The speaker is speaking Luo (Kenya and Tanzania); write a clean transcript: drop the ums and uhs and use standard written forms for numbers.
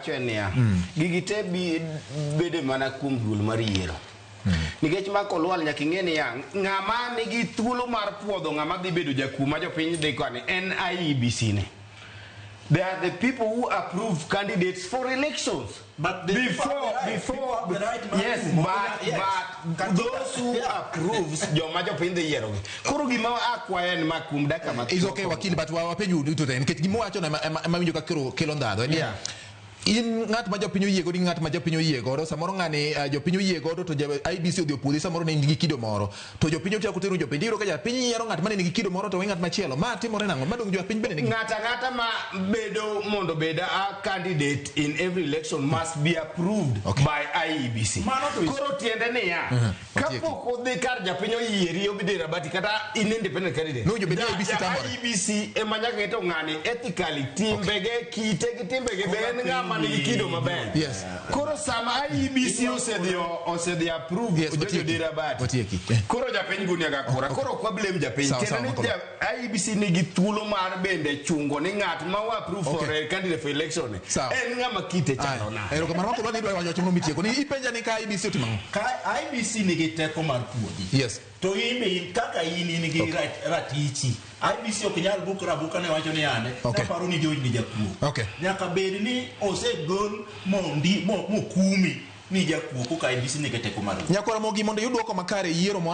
Wacho en niya, gigi te bi bede mana kuom duol mar yiero. Nikech ma kolwal nyaka ing'e niya, ng'ama nigi thuolo mar puodho ng'ama dhi bedo jakuo ma jopiny dhi koni en IEBC ni. They are the people who approve candidates for elections. But the people before, have the right. before, People have the right mar yes, kumo. but, Yes. but Katiba- those who approves joma jopiny dhi yiero gi. Koro gima akwayo en ma kuom dakika matin. Is okay, wakili, but wapenjo duto te nikech gima wacho no ema winjo ka kelo kelo ndhadho en ni in ng'at ma jopiny oyie godo, in ng'at ma jopiny oyie godo, samoro ng'ani jopiny oyie godo to IEBC odhi opuodhi, samoro ne in gi kido moro to jopiny ochako tero jopiny, iyudo ka japiny yiero ng'at mane nigi kido moro to we ng'at machielo. Ma timore nang'o? Ma dong jopiny bende nigi Ng'ata ang'ata ma bedo mondo bed a candidate in every election must be approved by IEBC. Mano to is- Koro tiende niya, Otieki. kapok odhi kar japiny oyieri obidhi rabati kata in independent candidate. Nowinjo bed ni IEBC Ja tamore. IEBC ema nyaka keto ng'ani ethically, timbege, kite gi timbege be en ng'ama nigi kido maber. Koro sama IEBC osedhi approve Jojo Otieki. Dira Bati. Otieki. Koro japiny guniaga kura. Koro ok wablame japiny. Sawa, Tiende sawa, ni Makolo. IEBC nigi thuolo mar bende chungo ni ng'at ma wa approve for a candidate for election ni, Sawa. en ng'ama kite chalo nade. Erokamano Makolo, ni idwa wacho moro mitieko. Ni ipenja ni ka IEBC otimo ang'o? Ka IEBC nigi teko mar puodhi. To in be in kaka in gi ratichi. IEBC ok nyal bukra buka ne wacho ni ane. Naparo ni George ni jakuo. Nyaka bed ni osegol mondi mokumi ni jakuo koka IEBC nigi teko mar Nyakwara Mogi, mondo iyud duoko makare e yiero moro